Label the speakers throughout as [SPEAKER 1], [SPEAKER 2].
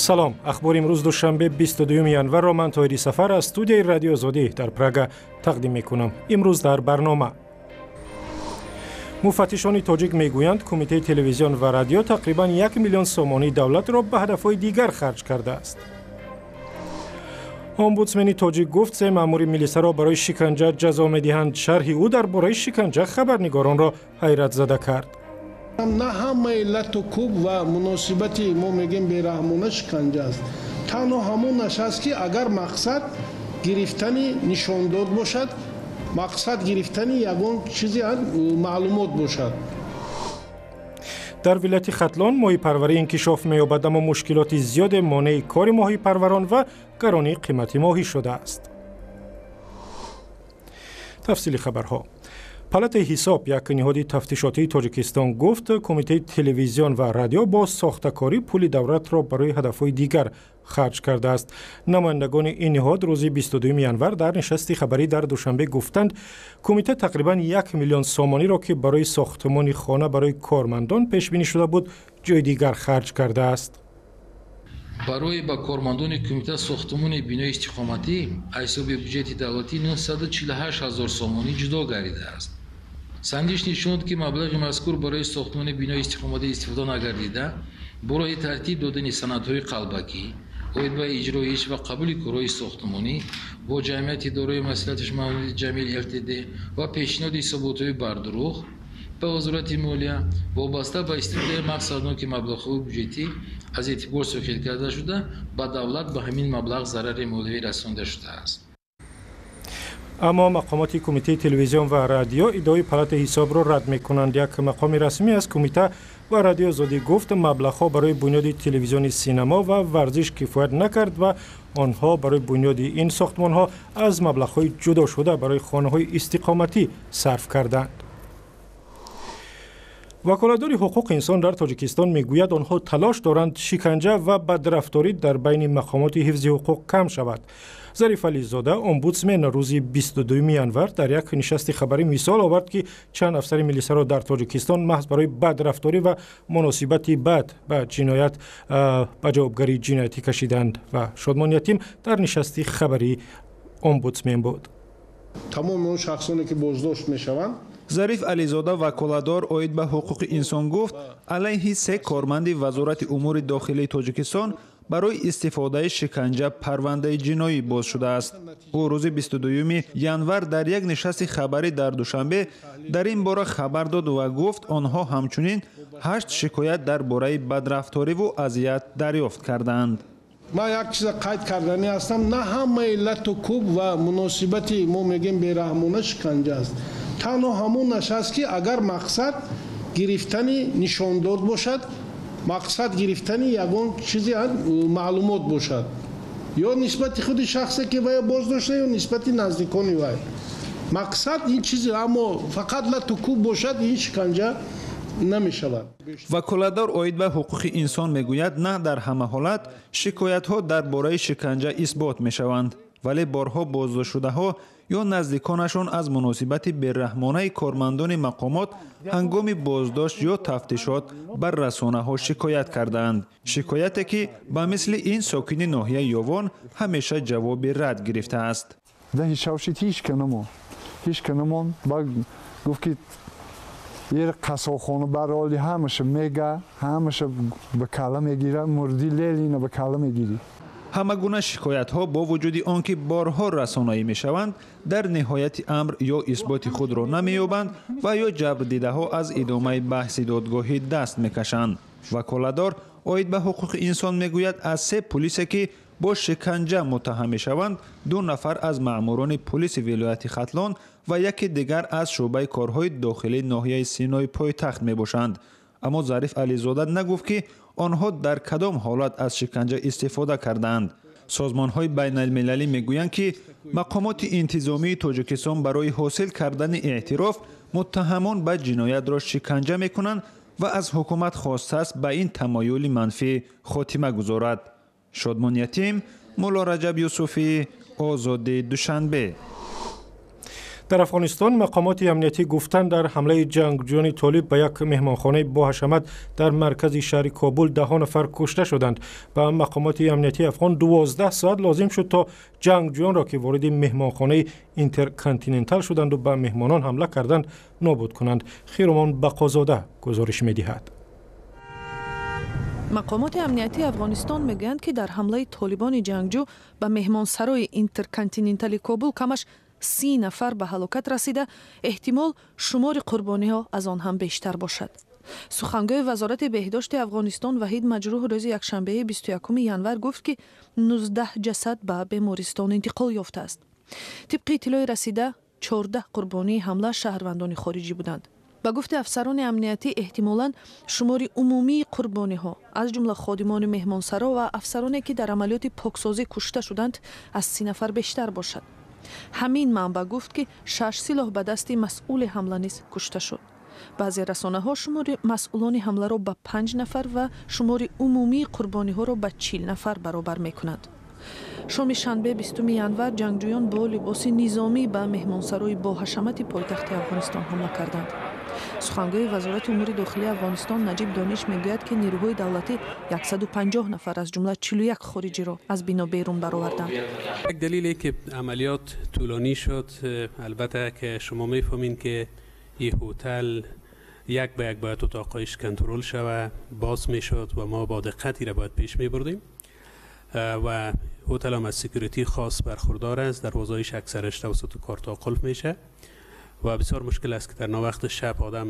[SPEAKER 1] Салом. Ахбори имрӯз, душанбе, 22 январро ман, Тоҳири Сафар, аз студияи Радиои Озодӣ дар Прага тақдим мекунам. Имрӯз дар барнома: муфаттишони тоҷик мегӯянд, Кумитаи телевизион ва радио тақрибан 1 миллион сомонии давлатро ба ҳадафҳои дигар харҷ кардааст. Омбудсмени тоҷик гуфт, се маъмури милисаро барои шиканҷа ҷазо медиҳанд. Шарҳи ӯ дар бораи шиканҷа хабарнигоронро ҳайратзада кард.
[SPEAKER 2] На ҳамаи лату кӯб ва муносибати, мо мегӯем, бераҳмона шиканҷа аст. Танҳо ҳамонаш аст, ки агар мақсад гирифтани нишондод бошад, мақсад гирифтани ягон чизи маълумот бошад.
[SPEAKER 1] Дар вилояти Хатлон моҳипарварӣ инкишоф меёбад, аммо мушкилоти зиёде монеи кори моҳипарварон ва гаронии қимати моҳӣ шудааст. Тафсили хабарҳо. Палатаи ҳисоб, як ниҳоди тафтишотии Тоҷикистон, гуфт, Кумитаи телевизион ва радио бо сохтакорӣ пули давлатро барои ҳадафҳои дигар харҷ кардааст. Намояндагони ин ниҳод рӯзи 22 январ дар нишасти хабарӣ дар Душанбе гуфтанд, кумита тақрибан 1 миллион сомониро, ки барои сохтмони хона барои кормандон пешбинӣ шуда буд, ҷои дигар харҷ кардааст.
[SPEAKER 3] Барои ба кормандони кумита сохтмони бинои истиқоматӣ аз ҳисоби буҷети давлатӣ 948 ҳазор сомонӣ ҷудо гардидааст. Санҷиш нишон дод, ки маблағи мазкур барои сохтмони бинои истиқоматӣ истифода нагардида, бо роҳи тартиб додани санадҳои қалбакӣ оид ба иҷроиш ва қабули корҳои сохтмонӣ бо ҷамъияти дорои масъулияти маҳдуди «Ҷамил ЛТД» ва пешниҳоди ҳисоботҳои бардурӯғ ба Вазорати молия вобаста ба истифодаи мақсадноки маблағҳои буҷетӣ аз эътибор соқит карда шуда, ба давлат ба ҳамин маблағ зарари молиявӣ расонида шудааст.
[SPEAKER 1] Аммо мақомоти Кумитаи телевизион ва радио иддаои палатаи ҳисобро рад мекунанд. Як мақоми расмӣ аз кумита ба Радиои Озодӣ гуфт, маблағҳо барои бунёди телевизиони синамо ва варзиш кифоят накард ва онҳо барои бунёди ин сохтмонҳо аз маблағҳои ҷудошуда барои хонаҳои истиқоматӣ сарф карданд. Ваколатдори ҳуқуқи инсон дар Тоҷикистон мегӯяд, онҳо талош доранд, шиканҷа ва бадрафторӣ дар байни мақомоти ҳифзи ҳуқуқ кам шавад. Зариф Ализода, омбудсмен, рӯзи 22 январ дар як нишасти хабарӣ мисол овард, ки чанд афсари милисаро дар Тоҷикистон маҳз барои бадрафторӣ ва муносибати бад ба ҷиноят ба ҷавобгарии ҷиноятӣ кашиданд. Ва Шодмон Ятим дар нишасти хабарии омбудсмен буд.
[SPEAKER 2] Тамоми он шахсоне, ки боздошт мешаванд.
[SPEAKER 4] Зариф Ализода, ваколатдор оид ба ҳуқуқи инсон, гуфт, алайҳи се корманди Вазорати умури дохилии Тоҷикистон барои истифодаи шиканҷа парвандаи ҷиноӣ боз шудааст. Ӯ рӯзи 22 январ дар як нишасти хабарӣ дар Душанбе дар ин бора хабар дод ва гуфт, онҳо ҳамчунин ҳашт шикоят дар бораи бадрафториву азият дарёфт кардаанд.
[SPEAKER 2] Ман як чиза қайд карданӣ ҳастам: на ҳамаи лату кӯб ва муносибати, мо мегӯем, бераҳмона шиканҷа аст. Танҳо ҳамонаш аст, ки агар мақсад гирифтани нишондод бошад, мақсад гирифтани ягон чизи маълумот бошад, ё нисбати худи шахсе, ки вай боздошта, ё нисбати наздикони вай мақсад ин чизе, аммо фақат лату кӯб бошад, ин шиканҷа намешавад.
[SPEAKER 4] Ваколатдор оид ба ҳуқуқи инсон мегӯяд, на дар ҳама ҳолат шикоятҳо дар бораи шиканҷа исбот мешаванд, вале борҳо боздоштшудаҳо ё наздиконашон аз муносибати бераҳмонаи кормандони мақомот ҳангоми боздошт ё тафтишот бар расонаҳо шикоят кардаанд, шикояте, ки ба мисли ин сокини ноҳияи Ёвон ҳамеша ҷавоби рад гирифтааст.
[SPEAKER 5] Ҳичка намон. Гуфт, ки ер қассобхона бароли ҳамаша мега, ҳамаша ба калла мегира, мурди лелина ба калла мегирӣ.
[SPEAKER 4] Ҳама гуна шикоятҳо, бо вуҷуди он ки борҳо расонаӣ мешаванд, дар ниҳояти амр ё исботи худро намеёбанд ва ё ҷабрдидаҳо аз идомаи баҳси додгоҳӣ даст мекашанд. Ваколатдор оид ба ҳуқуқи инсон мегӯяд, аз се пулисе, ки бо шиканҷа муттаҳам мешаванд, ду нафар аз маъмурони пулиси вилояти Хатлон ва яке дигар аз шӯъбаи корҳои дохилии ноҳияи Синои пойтахт мебошанд. Аммо Зариф Ализода нагуфт, ки онҳо дар кадом ҳолат аз шиканҷа истифода кардаанд. Созмонҳои байналмилалӣ мегӯянд, ки мақомоти интизомии Тоҷикистон барои ҳосил кардани эътироф муттаҳамон ба ҷиноятро шиканҷа мекунанд ва аз ҳукумат хостааст, ба ин тамоюли манфӣ хотима гузорад. Шодмон Ятим, Мулло Раҷаб Юсуфӣ, Озодӣ, Душанбе.
[SPEAKER 1] Дар Афғонистон мақомоти амниятӣ гуфтанд, дар ҳамлаи ҷангҷӯёни толиб ба як меҳмонхонаи боҳашамат дар маркази шаҳри Кобул даҳҳо нафар кушта шуданд. Ба мақомоти амниятии афғон 12 соат лозим шуд, то ҷангҷӯёнро, ки вориди меҳмонхонаи Интерконтинентал шуданду ба меҳмонон ҳамла карданд, нобуд кунанд. Хиромон Бақозода гузориш медиҳад.
[SPEAKER 6] Мақомоти амниятии Афғонистон мегӯянд, ки дар ҳамлаи толибони ҷангҷӯ ба меҳмонсарои Интерконтинентали Кобул камаш 30 нафар ба ҳалокат расида, эҳтимол шумори қурбониҳо аз он ҳам бештар бошад. Сухангӯи Вазорати беҳдошти Афғонистон Ваҳид Маҷрӯҳ рӯзи якшанбеи 21 январ гуфт, ки 19 ҷасад ба бемористон интиқол ёфтааст. Тибқи иттилои расида, 14 қурбонии ҳамла шаҳрвандони хориҷӣ буданд. Ба гуфти афсарони амниятӣ, эҳтимолан шумори умумии қурбониҳо, аз ҷумла ходимони меҳмонсаро ва афсароне, ки дар амалиёти поксозӣ кушта шуданд, аз 30 нафар бештар бошад. Ҳамин манбаъ гуфт, ки шаш силоҳ ба дасти масъули ҳамла низ кушта шуд. Баъзе расонаҳо шумори масъулони ҳамларо ба 5 нафар ва шумори умумии қурбониҳоро ба 40 нафар баробар мекунанд. Шоми шанбе 20 январ ҷангҷӯён бо либоси низомӣ ба меҳмонсарои боҳашамати пойтахти Афғонистон ҳамла карданд. Сухангӯи Вазорати умури дохилии Афғонистон Наҷиб Дониш мегӯяд, ки нерӯҳои давлатӣ 150 нафар, аз ҷумла 41 хориҷиро аз бино берун бароварданд.
[SPEAKER 7] Як далеле ки амалиёт тӯлонӣ шуд, албатта ки шумо мефаҳмед, ки ин ҳотел як ба як бояд утоқҳояш контрол шава, боз мешуд ва мо бо диққат ира бояд пеш мебурдем ва ҳотел ҳам аз security хос бархурдор аст, дарвозаҳояш аксараш тавассути картҳо қулф меша ва бисёр мушкил аст, ки дар навақти шаб одам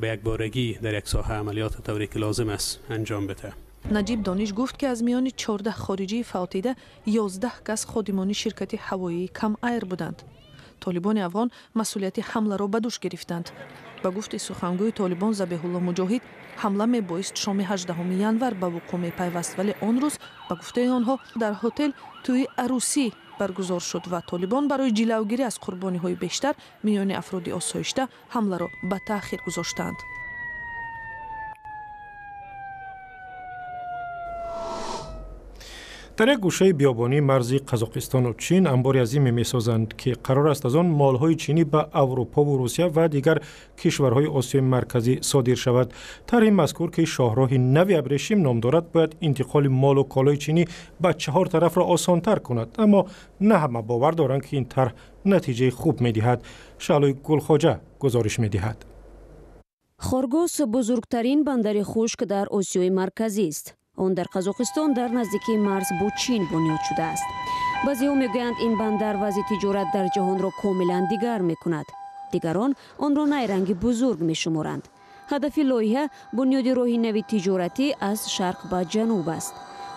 [SPEAKER 7] ба якборагӣ дар як соҳа амалиёт тавре ки лозим аст анҷом бите.
[SPEAKER 6] Наҷиб Дониш гуфт, ки аз миёни 14 хориҷии фавтида 11 кас ходимони ширкати ҳавоии Камайр буданд. Толибони афғон масъулияти ҳамларо ба дӯш гирифтанд. Ба гуфти сухангӯи толибон Забеҳулло Муҷоҳид, ҳамла мебоист шоми 18 январ ба вуқӯъ мепайваст, вале он рӯз, ба гуфтаи онҳо, дар ҳотел тӯи арӯсӣ баргузор шуд ва толибон барои ҷилавгирӣ аз қурбониҳои бештар миёни афроди осоишта ҳамларо ба таъхир гузоштанд.
[SPEAKER 1] Дар як гӯшаи биёбонии марзи Қазоқистону Чин анбори азиме месозанд, ки қарор аст аз он молҳои чинӣ ба Аврупову Русия ва дигар кишварҳои Осиёи Марказӣ содир шавад. Тарҳи мазкур, ки шоҳроҳи нави абрешим ном дорад, бояд интиқоли молу колои чинӣ ба чаҳор тарафро осонтар кунад, аммо на ҳама бовар доранд, ки ин тарҳ натиҷаи хуб медиҳад. Шаълои Гулхоҷа гузориш медиҳад.
[SPEAKER 8] Хоргос бузургтарин бандари хушк дар Осиёи Марказист. Он дар Қазоқистон дар наздикии марз бо Чин бунёд шудааст. Баъзеҳо мегӯянд, ин бандар вазъи тиҷорат дар ҷаҳонро комилан дигар мекунад. Дигарон онро найранги бузург мешуморанд. Ҳадафи лоиҳа бунёди роҳи нави тиҷоратӣ аз шарқ ба ҷануб аст.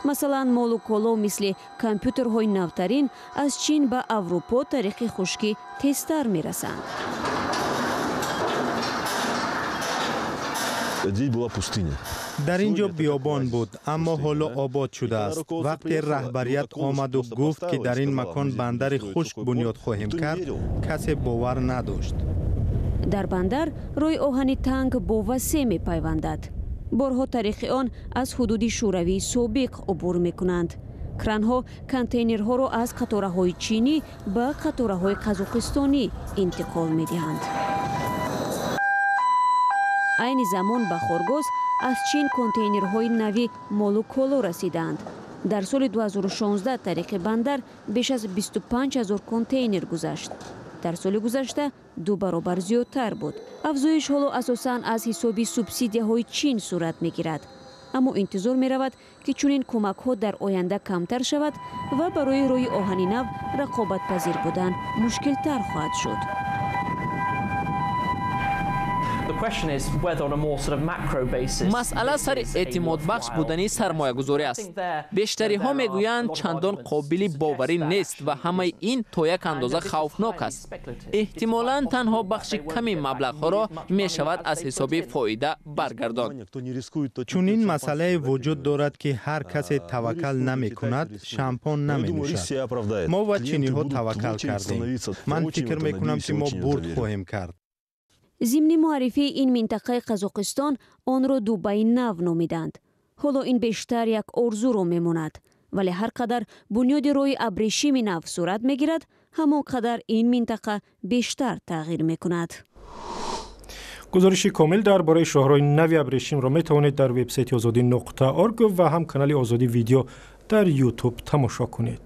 [SPEAKER 8] Масалан, молу коло мисли компютерҳои навтарин аз Чин ба Аврупо тариқи хушкӣ тезтар мерасанд.
[SPEAKER 9] Дар ин ҷо биёбон буд, аммо ҳоло обод шудааст. Вақте раҳбарият омаду гуфт, ки дар ин макон бандари хушк бунёд хоҳем кард, касе бовар надошт.
[SPEAKER 8] Дар бандар роҳи оҳани танг бо васеъ мепайвандад. Борҳо тариқи он аз ҳудуди Шӯравии собиқ убур мекунанд. Кранҳо контейнерҳоро аз қатораҳои чинӣ ба қатораҳои қазоқистонӣ интиқол медиҳанд. Айни замон ба Хоргос аз Чин контейнерҳои нави молу коло расидаанд. Дар соли 2016 тариқи бандар беш аз 25 ҳазор контейнер гузашт. Дар соли гузашта ду баробар зиёдтар буд. Афзоиш ҳоло асосан аз ҳисоби субсидияҳои Чин сурат мегирад. Аммо интизор меравад, ки чунин кӯмакҳо дар оянда камтар шавад ва барои роҳи оҳани нав рақобатпазир будан мушкилтар хоҳад шуд.
[SPEAKER 10] Масъала сари эътимодбахш будани сармоягузорӣ аст. Бештариҳо мегӯянд, чандон қобили боварӣ нест ва ҳамаи ин то як андоза хавфнок аст. Эҳтимолан танҳо бахши ками маблағҳоро мешавад аз ҳисоби фоида баргардонд.
[SPEAKER 9] Чунин масъалае вуҷуд дорад, ки ҳар касе таваккал намекунад, шампон наменӯшад. Мо ва чиниҳо таваккал кардем. Ман фикр мекунам, ки мо бурд хоҳем кард.
[SPEAKER 8] Зимни муаррифии ин минтақаи Қазоқистон онро Дубаи нав номиданд. Ҳоло ин бештар як орзуро мемонад. Вале ҳар қадар бунёди роҳи абрешими нав сурат мегирад, ҳамон қадар ин минтақа бештар тағйир мекунад.
[SPEAKER 1] Гузориши комил дар бораи шоҳроҳи нави абрешимро метавонед дар вебсайти озодӣ.org ва ҳам канали Озодӣ Видео дар Ютуб тамошо кунед.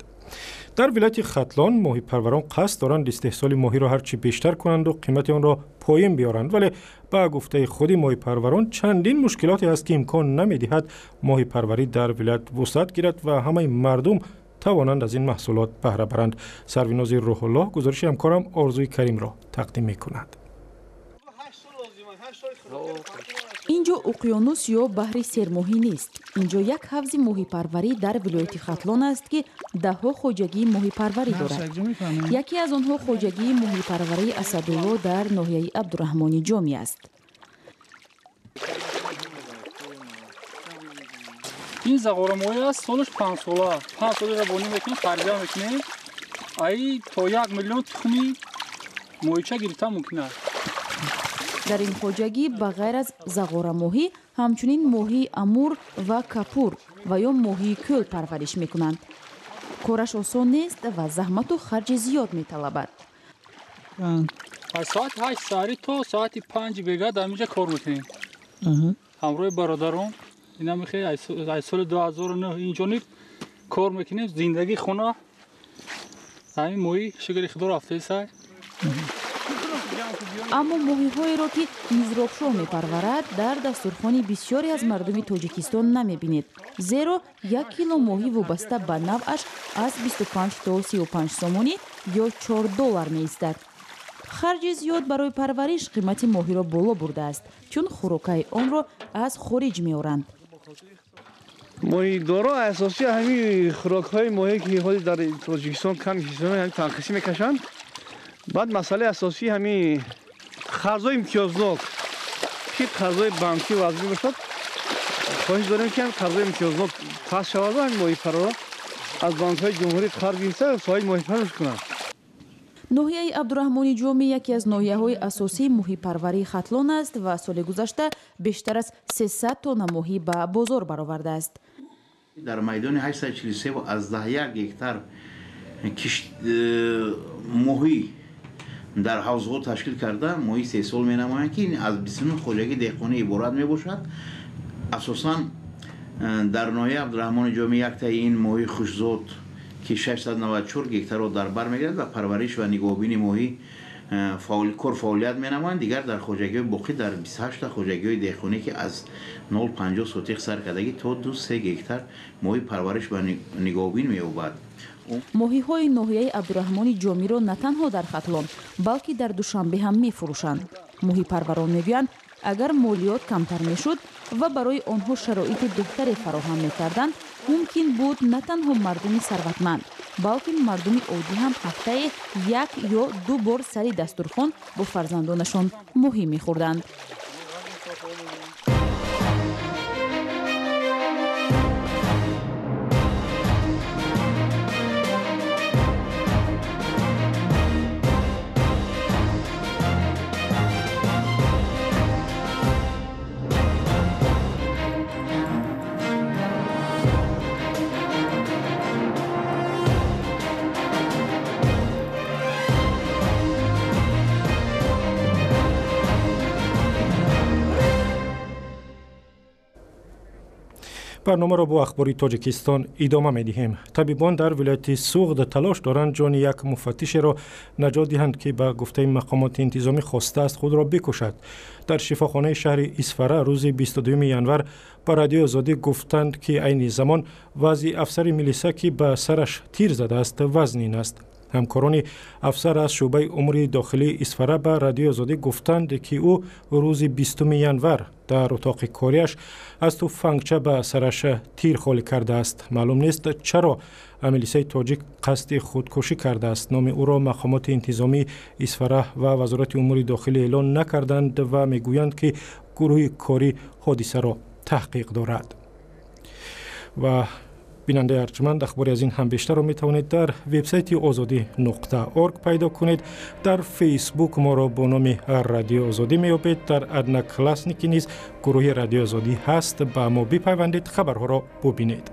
[SPEAKER 1] Дар вилояти Хатлон моҳипарварон қасд доранд истеҳсоли моҳиро ҳарчи бештар кунанду қимати онро поин биёранд, вале ба гуфтаи худи моҳипарварон чандин мушкилоте ҳаст, ки имкон намедиҳад моҳипарварӣ дар вилоят вусъат гирад ва ҳамаи мардум тавонанд аз ин маҳсулот баҳра баранд. Сарвинози Рӯҳуллоҳ гузориши ҳамкорам Орзуи Каримро тақдим мекунад.
[SPEAKER 11] Инҷо уқёнус ё баҳри сермоҳӣ нест. Инҷо як ҳавзи моҳипарварӣ дар вилояти Хатлон аст, ки даҳҳо хоҷагии моҳипарварӣ дорад. Яке аз онҳо хоҷагии моҳипарварии Асадулло дар ноҳияи Абдураҳмони Ҷомӣ аст.
[SPEAKER 12] Ин зағорамоҳӣ аст, солаш 5 сола. 5 сола рабонӣ мекунем, тарбия мекунем. Ай то 1 миллион тухми моҳича гирифта мумкин аст.
[SPEAKER 11] Дар ин хоҷагӣ ба ғайр аз зағорамоҳӣ ҳамчунин моҳии амур ва капур ва ё моҳии кӯл парвариш мекунанд. Кораш осон нест ва заҳмату харҷи зиёд металабад.
[SPEAKER 12] Аз соати 8 саҳарӣ то соати 5 бега дар инҷа кор мекунем ҳамроҳи бародарон. Ина мехе аз соли 2009 инҷониб кор мекунем. Зиндагии хона ҳамин моҳӣ, шукри Худо, рафтаисай.
[SPEAKER 11] Аммо моҳиҳоеро, ки Мизробшоҳ мепарварад, дар дастурхони бисёре аз мардуми Тоҷикистон намебинед, зеро 1 кило моҳӣ вобаста ба навъаш аз 25 то 35 сомонӣ ё 4 доллар меистад. Харҷи зиёд барои парвариш қимати моҳиро боло бурдааст, чун хӯрокаи онро аз хориҷ меоранд.
[SPEAKER 13] Моҳидоро асосӣ ҳамин хӯрокҳои моҳие, ки ҳозир дар Тоҷикистон кам ҳамин танқисӣ мекашанд. Баъд масъалаи асосӣ ҳамин қарзҳои имтиёзнок, ки қарзҳои банкӣ вазмин бошад. Хоҳиш дорем, ки ҳам қарзҳои имтиёзнок паст шавад, ҳамин моҳипарварро аз банкҳои ҷумҳурӣ қарз гирифта, соҳаи моҳипарвариш кунанд.
[SPEAKER 11] Ноҳияи Абдураҳмони Ҷомӣ яке аз ноҳияҳои асосии моҳипарварии Хатлон аст ва соли гузашта бештар аз 300 тонна моҳӣ ба бозор баровардааст.
[SPEAKER 14] Дар майдони 843,1 гектар кишт моҳӣ дар ҳавзҳо ташкил карда, моҳӣ истеҳсол менамоянд, ки ин аз 29 хоҷагии деҳқонӣ иборат мебошад. Асосан дар ноҳияи Абдураҳмони Ҷомӣ яктаи ин моҳии хушзод, ки 694 гектарро дар бар мегирад ва парвариш ва нигоҳубини моҳӣ кор фаъолият менамоянд. Дигар дар хоҷагиҳои боқӣ, дар 28 хоҷагиҳои деҳқонӣ, ки аз 0,50 сотих сар кардагӣ то 2-3 гектар моҳӣ парвариш ва нигоҳубин меёбад.
[SPEAKER 11] Моҳиҳои ноҳияи Абдураҳмони Ҷомиро на танҳо дар Хатлон, балки дар Душанбе ҳам мефурӯшанд. Моҳипарварон мегӯянд, агар молиёт камтар мешуд ва барои онҳо шароити беҳтаре фароҳам мекарданд, мумкин буд на танҳо мардуми сарватманд, балки мардуми оддӣ ҳам ҳафтае як ё ду бор сари дастурхон бо фарзандонашон моҳӣ мехӯрданд.
[SPEAKER 1] Барномаро бо ахбори Тоҷикистон идома медиҳем. Табибон дар вилояти Суғд талош доранд ҷони як муфаттишеро наҷот диҳанд, ки ба гуфтаи мақомоти интизомӣ хостааст худро бикушад. Дар шифохонаи шаҳри Исфара рӯзи 22 январ ба Радиои Озодӣ гуфтанд, ки айни замон вазъи афсари милиса, ки ба сараш тир задааст, вазнин аст. Ҳамкорони афсар аз шӯъбаи умури дохилии Исфара ба Радиои Озодӣ гуфтанд, ки ӯ рӯзи 20 январ дар утоқи кориаш аз туфангча ба сараш тир холӣ кардааст. Маълум нест, чаро милисаи тоҷик қасди худкушӣ кардааст. Номи ӯро мақомоти интизомии Исфара ва Вазорати умури дохилӣ эълон накарданд ва мегӯянд, ки гурӯҳи корӣ ҳодисаро таҳқиқ дорад. Ва бинандаи арҷманд, ахбори аз ин ҳам бештарро метавонед дар вебсайти озодӣ.org пайдо кунед. Дар Фейсбук моро бо номи Радиои Озодӣ меёбед. Дар Одноклассники низ гурӯҳи Радиои Озодӣ ҳаст, ба мо бипайвандед, хабарҳоро бубинед.